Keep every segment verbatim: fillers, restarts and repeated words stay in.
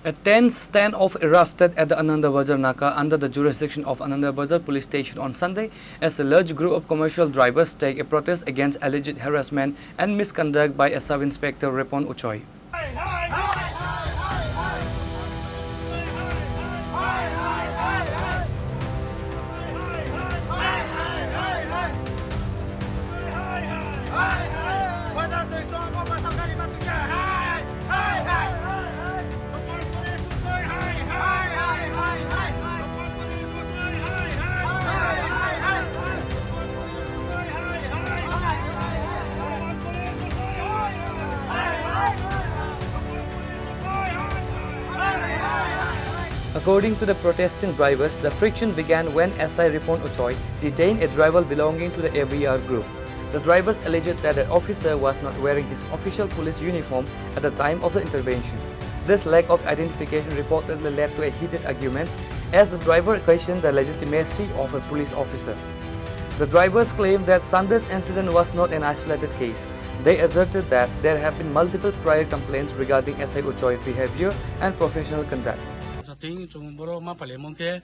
A tense standoff erupted at the Ananda Bazar Naka under the jurisdiction of Ananda Bazar Police Station on Sunday as a large group of commercial drivers take a protest against alleged harassment and misconduct by a sub-inspector Repon Uchoi. According to the protesting drivers, the friction began when S I Ripon Ochoi detained a driver belonging to the A V R group. The drivers alleged that the officer was not wearing his official police uniform at the time of the intervention. This lack of identification reportedly led to a heated arguments as the driver questioned the legitimacy of a police officer. The drivers claimed that Sunday's incident was not an isolated case. They asserted that there have been multiple prior complaints regarding S I Ochoi behavior and professional conduct. Sating chung boro ma pale mong ke,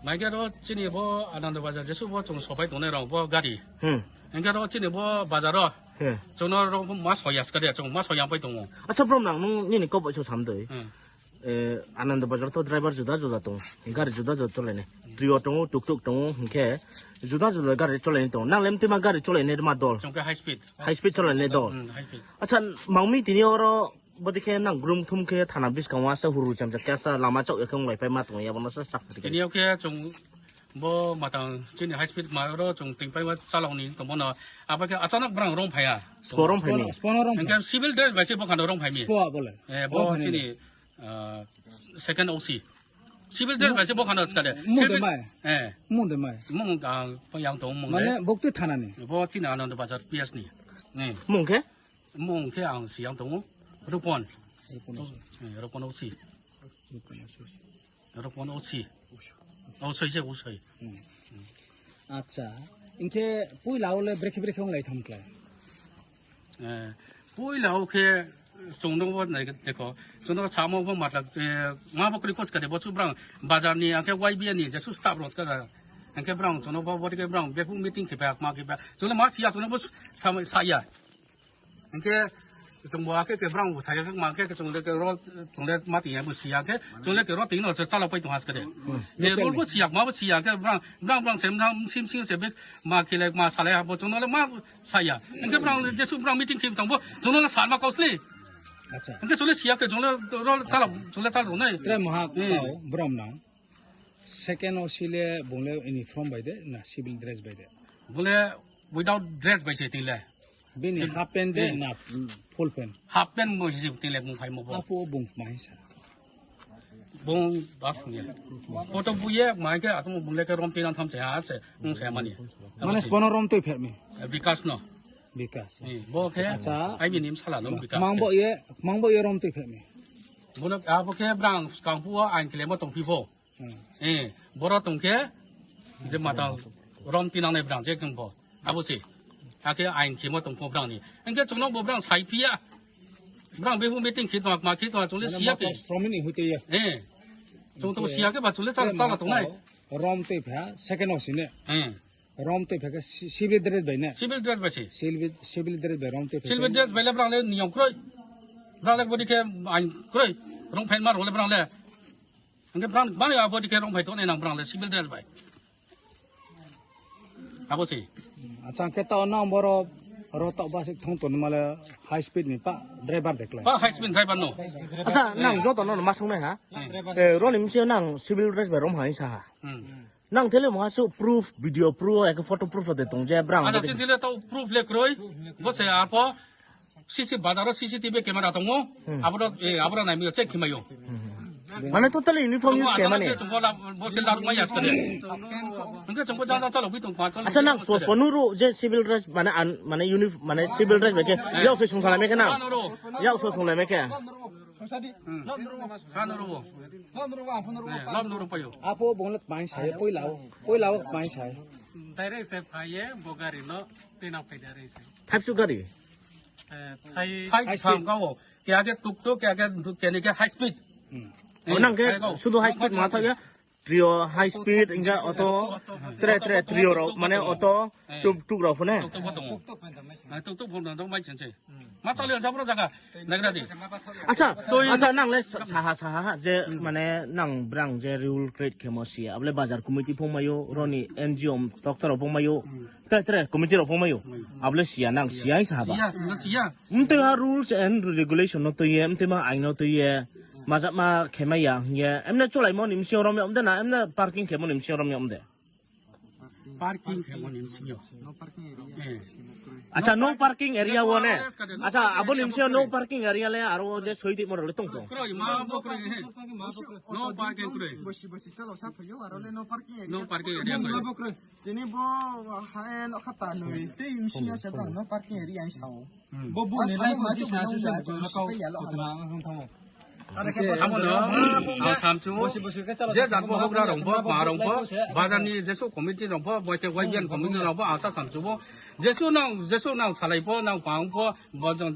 mai ke ro chini bo Ananda Bazar jesu bo chung sopai tongnai rong bo gari. Hmm. Hingke ro chini bo bazar ro. Hmm. Chung no ro ma soya skade, chung ma soya pai tongo. Acha bro, nang nung nini kok bai so sam doi. Hmm. Eh, Ananda Bazar to driver juda juda tongo, gari juda juda cholainai. Trio tongo, tuk tuk tongo, hingke juda juda gari cholainai tongo. Nang lem tima gari cholainai ma dol? Chong ke high speed. High speed cholainai dol. Hmm, high speed. Acha, mangmi tini oro bodi khe nang grum thum khe thana biskango asa huru chamcha khe asa lama chok ekhe wng lai pai ma tongo, yabo no sa sak. Tini o khe chung bo matang chini high speed ma oro chung ting pai ma chalok ni tongmo no. Abo khe achanak brang rong phaiya. Spo rong phaini? Spo no rong phai. Hingke civil dress bai se bo khano rong phaimi. Spo a bole. Eh, bo rong phaini chini ah, second O C. Civil dress bai se bo khano chikade. Mung de mai. Eh. Mung de mai. Mung, ah, yang tong mung de. Mane bokti thana ni. Bo chini Ananda Bazar P S ni. Eh. Mung khe? Mung khe ang siyang tongo. Rupon. Rupon O C. Eh, Rupon O C. Rupon O C. Rupon O C. O C se O C. Hmm. Acha. Inke puila ole brekhe brekhe wng lai tham kla. Eh, puila o khe chwng nw bo nai khe dekho, chwng nw samo bo matlab, eh, ma bo kwrwi kos kare bo chu brang bazar ni, angkhe Y B A ni jesu staff rok kha, angkhe brang chwng nw bo, bo khe brang bephu meeting khe ba, ma khe ba, chwng nw ma siya, chwng nw bo sa, saya. Angkhe chwng bo akhe khe brang bo saya khe ma khe chwng le khe ro, chwng le ma tiya bo siya khe, chwng le khe ro tino chala pai tong has kare. Ne rol bo siya, ma bo siya khe brang, brang, brang sem, sim, sim se be ma khe le ma sa le bo chwng nw le ma Saya. Hingke brang jesu brang meeting khe tongbo, chwngno na salma kausli. Acha. Hingke chwle siya khe chwle rol chala, chwle chala tongnai. Tre maha kau brom na. Second O C le bungle uniform bai de na civil dress bai de? Bole without dress bai se tingle. Bini half pant de na full pant? Half pant mo hisi tingle bung phai mo bo. Apo bung mai sa. Bung bak ya. Photo buye mai ke atong bung le ke rom tinang tham se ha se nung se mani. Mane spono rom twi phet mi? Bikas no. Bikas. Eh, bo khe. Acha. Ai mi nim sala no Bikas. Mang bo ye, mang bo ye rom twi phet mi? Bono abo khe brang skang pu ain kle mo tong phi bo. Hmm. Eh, boro tong khe je mata rom tinang nai brang je keng bo. Abo se. Akhe ain khe mo tong pho brang ni. Engke chwngno bo brang sai phi ya. Brang bebu meeting khit ma, ma khit ma chungle siya ke. Stromin i hute ya. Eh. Chung to siya ke ba chungle chala, chala tongnai. Rom tei pha second o sine. Eh. Rom tei pha ke si-, civil dress bai ne. Civil dress bai si. Civil, civil dress bai rom tei pha. Civil dress bai le brang le niyom kroi. Brang le bodi ke ain kroi. Rong phen mar le brang le. Engke brang bani abo dike rong phai tongnai nang brang le civil dress bai. Abo se. Acha, hingke tao nang boro rotok basik thong toni male high speed ni pa driver dekla. Pa high speed driver no. Acha, nang joto no ma sung nai ha? Hmm. Eh, roni misi nang civil dress bai rom hai sa ha. Hmm. Nang tele mo ha su proof, video proof, ek photo proof de tong je brang. Acha, tele tao proof le kroi. Bo se apo. C C bazar o C C T V camera tongo. Hmm. Aboro, eh, aboro nai mi check khimayo. Hmm. Mane totally uniform use khe mane. Chungbo la, bo ke laru mai as kare. Hingke chungbo jang jang chalo, bui tong pa chalo. Acha, nang sos ponuru je civil dress mane an, mane unif-, mane civil dress beke. Eh. Yau se sung salai meke na. Ano ro. Yau se sung lai meke. Hmm. Ano ro. Eh, lam no ro payo. Apo bonglet mai sai, poi lao, poi lao mai sai. Direct se phaiye, bo gari no, tena phai direct se. Thai su gari? Eh, thai. Thai, thai sam kao. Kya ke tuk tuk, kya ke tuk, kya ni ke high speed. Hmm. Eh, nang ke hai kok. Sudu high speed ma thok ya. Trio high speed, hingke auto, tre, tre, trio rok, mane auto, tuk, tuk rok phone. Tuk, tuk bo tongo. Ah, tuk, tuk phone dong, bai chense. Ma chali ang sabro jaga. Nagra di. Acha, acha, nang le sa-, saha, saha, je, mane, nang brang je rule create khemo si, abole bazar committee phone mayo, roni N G O doctor phone mayo, tre, tre, committee rok phone mayo. Abole siya nang, siya hai saha ba. Siya, siya, siya. Mtema rules and regulation no tuye, mtema ain no tuye, majama khemaya hingye, emne chulai mo nimsi romya omde na, emne parking khemo nimsi romya omde. Parking khemo nimsi yo. Eh. Acha, no parking area wo ne. Acha, abo nimsi no parking area le aro je soi di mo le tong tong. Kroi, ma bo kroi he. No parking kroi. Bosi bosi chalo sa phayo aro le no parking area. No parking area kroi. Ma bo kroi. Tini bo haen khata nui tei misi ya se bang no parking area ang sao. Bo bo ne lai ko sa su sa ko kau ko na ang thamo. Amo no, ang samchu. Je jat bo hogra rong bo, ma rong bo, bazar ni jesu committee rong bo, boite Y B N committee rong bo, ang sa samchu bo. Jesu nang, jesu nang salai bo, nang pang bo, bo jong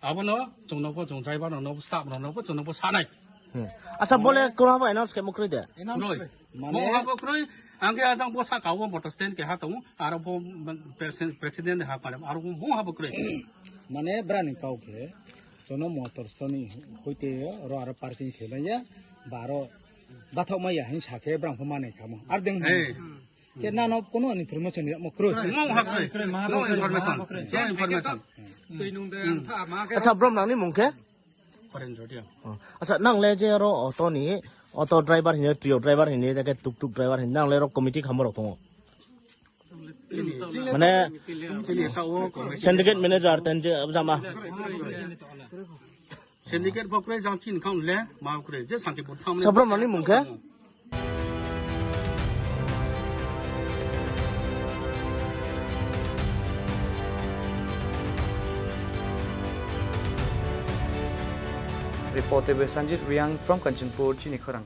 Abono chwngno bo, chwng driver rokno bo, staff rokno bo, chwngno bo sanai. Hmm. Acha, bole kwma bo announce khe mukrwi de? Announce kwrwi. Kwrwi. Mane bo habo kwrwi, ang khe ajang bo saka o motor stand keha tongo, aro bo president, president ha pare, aro bo habo kwrwi. Mane brani kau khe, chwngno motor stand ni hoite ro aro parking khe laiya, ba aro bathok maya hin sakhe brang pho manai kamo. Ar deng. Hey. Ke nano kono information ya mo kroi. Mo ha kroi. Mo information. Ke information. Twi nung de ang tha ma ke. Acha, brom nangni mung khe? Karen Jodia. Oh. Acha, nang le je ro auto ni, auto driver hine, trio driver hine, jake tuk tuk driver hine, nang le ro committee khamo rok tongo. Mane syndicate manager ten je jama. Syndicate bo kwrwi jang chini khang le ma kwrwi je Santipur thang. Sabram nani mung khe? Reporter Sanjit Riang from Kanchanpur, chini khorang.